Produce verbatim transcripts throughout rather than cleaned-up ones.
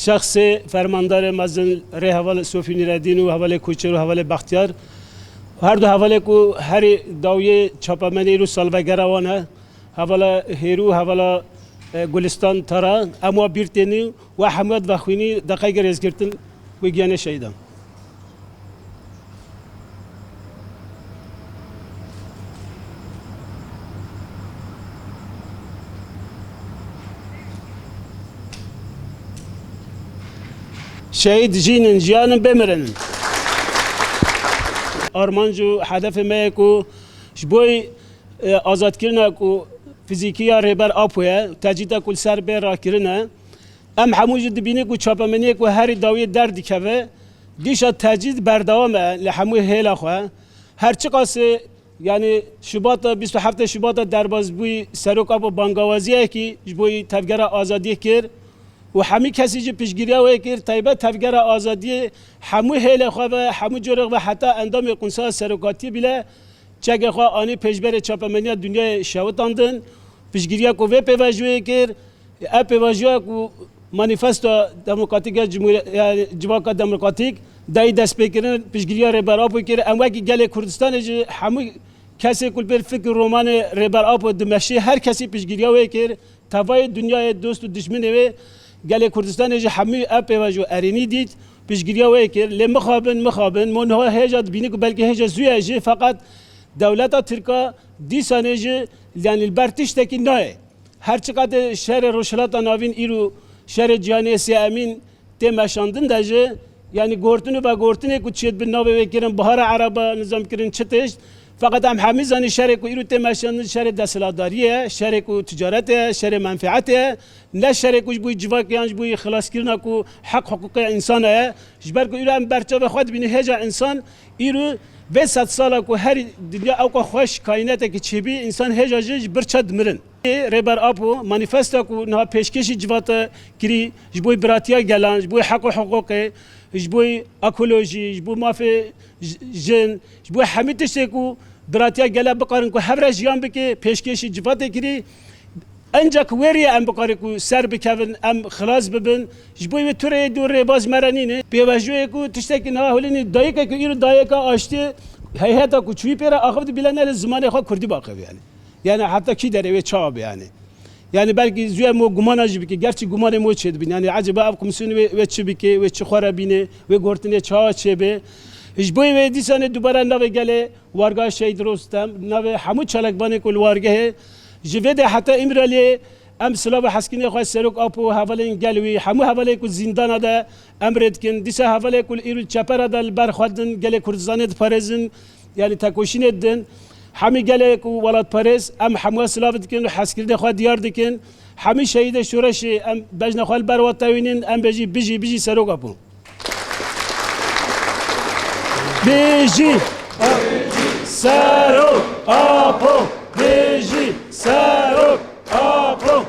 Şexsê fermandarê mezin rê hevalê Sofî Nîredîn û hevalê Koçer û hevalê Bextiyar, her du hevalê ku herî dawiyê çapemenê îro salvegera wan e, hevala Hêrû, hevala, e, Gulistan Tara, em wa bîr tênî we hemûya divexwînî deqeyeke rêzgirtin wê giyanê şehîdan. Şehîd jîn in, jiyan in, bêmirin in. Armanc û hedefê me ye ku ji bo, e, azadkirina ku fizîkî ya Rêber Apo ye, tecrîda ku li ser bê rakirin e, em hemû jî dibînin ku çapemeniyê ku herî dawiyê derdikeve, dîşa tecrîd berdewam e li hemû hêla xwe. Her çiqasê, yanî Şibata, bîst û heftê Şibata derbasbûyî Serok Apo bangawaziyekî ji bo tevgera azadiyê kir û hemî kesî jî piştgiriya wê kir, taybet tevgera azadiyê hemû hêlê xwe ve, hemû corê xwe heta endamê Qunseya Serokatiyê bîle, çekê xwe anî pêşberê çapemeniya dinyayê şewitandin, piştgiriya ku vê pêvajoyê kir, ev pêvajoya ku Manîfesto Demokratîk ya Cumhuriye-, yani Civaka Demokratîk dayî destpêkirin, piştgiriya Rêber Apo kir, em wekî gelê Kurdistanê ji hemû kesê ku li pêr fikr û romanê Rêber Apo dimeşê, her kesî piştgiriya wê kir. Tevayê dinyayê, dost û dijminê wê, gelê Kurdistanê jî hemû ev pêvajo erênî dît, piştgiriya wê kir. Lê mixabin, mixabin, mo niha hêja dibînin ku belkî hêja zû ye jî, feqet dewleta Tirka dîsanê jî, yanî li ber tiştekî nayê. Her çiqadê şerê Rojhilata Navîn îro şerê cîhanê sêyemîn tê meşandin de jî, yanî gotin û vegotinê ku çêdibin navê wê kirin Bihara Ereba, nizam kirin çi tişt. Feqet em hemî zanîn şerê ku îro tê meşandin şerê desthilatdariyê ye, şerê ku ticaretê ye, şerê menfeetê ye, ne şerê ku ji bo civakê yan ji bo xelaskirina ku heq hiqûqê însan e. Ji ber ku îro em berçavê xwe dibînin hêja însan, îro vê sedsala ku herî dinya ewqa xweş kaînetekî çêbî, însan hêja jî ji birça dimirin. Rêber Apo manîfesta ku niha pêşkêşî civata kirî ji bo biratiya gelan, ji bo heq û hiqûqê, ji bo ekolojî, ji bo mafê j-, jin, ji bo hemî tiştê ku biratiya gele bikarin ku hev re jiyan bike, pêşkêşî civatê kirî. Enca ku wê rêyê em bikarin ku ser bikevin, em xilas bibin, ji bo wê tu rêyê dû rêbaz me re nîne. Pêvajoyê ku tiştekî niha hûlînî dayikê ku îro dayika aştiyê heyheta ku çûyî pê re axivî bîle ne li zimanê xwe kurdî baqev yanî. Yanî heta kî derê wê çawa be yanî. Yanî belkî zû ye mo gumana jî bike. Gerçî gumanê mo çêdibin. Yanî ecêba ev komîsyonê wê, wê çi bike, wê çi xwe re bîne, wê gotinê çawa çêbe. Ji bo wê dîsanê dubare navê gelê wargeha Şehîd Rostem, navê hemû çalakvanê ku li wargehê, ji vê de heta Îmraliyê em silav û hezkirinê xwe Serok Apo, hevalên gel wî, hemû hevalê ku zîndana de em rê dikin. Dîsa hevalê ku li îro çepera de li ber xwe din gelê Kurdistanê diparêzin, yanî tekoşînê didin. Hemî gelê ku welatparêz, em hemûya silav dikin û hezkirinê xwe diyar dikin. Hemî şehîdê şoreşê em bejna xwe li ber we tewînin, em bêjî bijî, bijî Serok Apo. Bijî Serok Apo, bijî Serok Apo.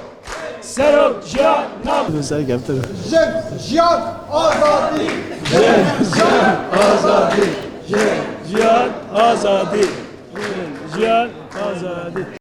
Serok jiyan nav. Serkeftin. Jin, jiyan, azadî. Jin, jiyan, azadî. Jin, jiyan, azadî. Jin, jiyan, azadî.